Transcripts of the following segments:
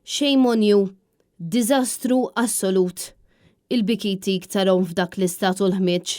Shame on you. Diżastru assolut. Il-biki jtik tarahom f'dak l-istat u l-ħmieġ.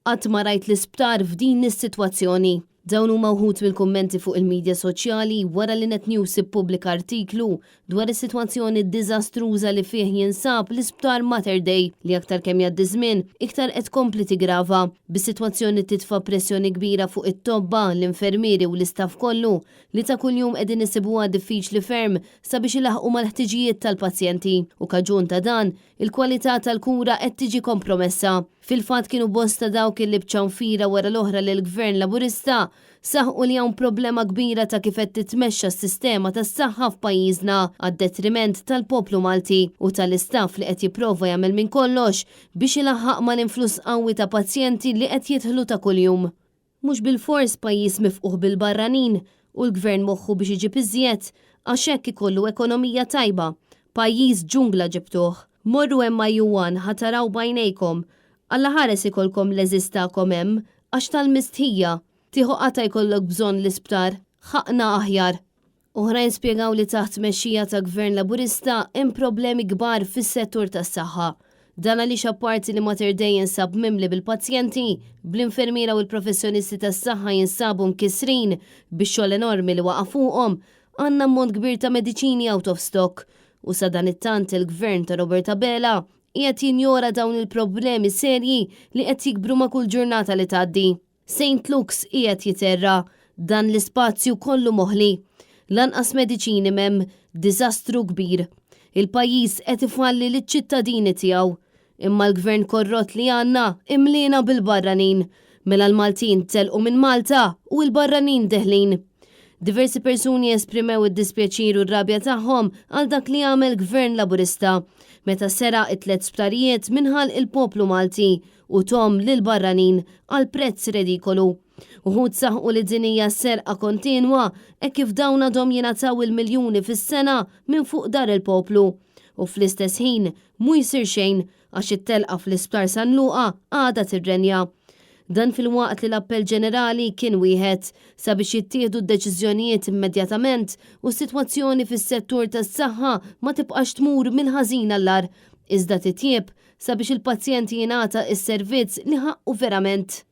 Qatt ma rajt l-isptar f'din is-sitwazzjoni. Dawn huma wħud mill-kummenti fuq il-midja soċjali wara li Net News ippubblika artiklu dwar is-sitwazzjoni diżastruża li fih jinsab l-Isptar Mater Dei li aktar kemm jgħaddi żmien iktar qed tkompli tiggrava, bis-sitwazzjoni titfa' pressjoni kbira fuq it-tobba, l-infermieri u l-istaff kollu li ta' kuljum qegħdin isibuha diffiċli ferm sabiex ilaħħqu mal-ħtiġijiet tal-pazjenti u kaġun ta' dan, il-kwalità tal-kura qed tiġi kompromessa. Fil-fatt kienu bosta dawk illi b'ċanfira wara l-oħra lill-Gvern Laburista saħqu li hawn problema kbira ta' kif qed titmexxa s-sistema tas-saħħa f'pajjiżna għad-detriment tal-poplu Malti u tal-istaff li qed jipprova jagħmel minn kollox biex ilaħħaq mal-influss qawwi ta' pazjenti li qed jidħlu ta' kuljum. Mhux bilfors pajjiż mifqugħ bil-barranin u l-gvern moħħu biex iġib iżjed għax hekk ikollu ekonomija tajba. Pajjiż ġungla ġibtuh. Morru hemm MIU-1 ħa taraw b'għajnejkom. Allaħares ikollkom l-għeżież tagħkom hemm għax tal-mistħija. Tieħu qatgħa jkollok bżonn l-isptar. Ħaqqna aħjar. Oħrajn spjegaw li taħt tmexxija ta' Gvern Laburista hemm problemi kbar fis-settur tas-saħħa. Dan għaliex apparti li Mater Dei jinsab mimli bil-pazjenti, bl-infermiera u l-professjonisti tas-saħħa jinsabu mkissrin bix-xogħol enormi li waqa' fuqhom, għandna ammont kbir ta' mediċini out of stock u sadanittant il-Gvern ta' Robert Abela qiegħed jinjora dawn il-problemi serji li qed jikbru ma' kull ġurnata li tgħaddi. Saint Luke's qiegħed jiterra, dan l-ispazju kollu moħli. Lanqas mediċini m'hemm, diżastru kbir. Il-pajjiż qed ifalli liċ-ċittadini tiegħu. Imma l-gvern korrott li għandna imliena bil-barranin. Mela l-Maltin telqu minn Malta u l-barranin deħlin. Diversi persuni esprimew id-dispjaċir u r-rabja tagħhom għal dak li għamel Gvern Laburista meta seraq it-tlett sptarijiet minn ħalq il-poplu Malti u thom lill-barranin għal prezz redikolu. Uħud saħqu li din hija serqa kontinwa hekk kif dawn għadhom jingħataw il-miljuni fis-sena minn fuq dar il-poplu. U fl-istess ħin mhu jsir xejn għax it-telqa fl-Isptar San Luqa għadha tirrenja. Dan filwaqt li l-appell ġenerali kien wieħed sabiex jittieħdu d-deċiżjonijiet immedjatament u s-sitwazzjoni fis-settur tas-saħħa ma tibqax tmur mill-ħażin għall-agħar iżda titjieb sabiex il-pazjent jingħata s-servizz li ħaqqu verament.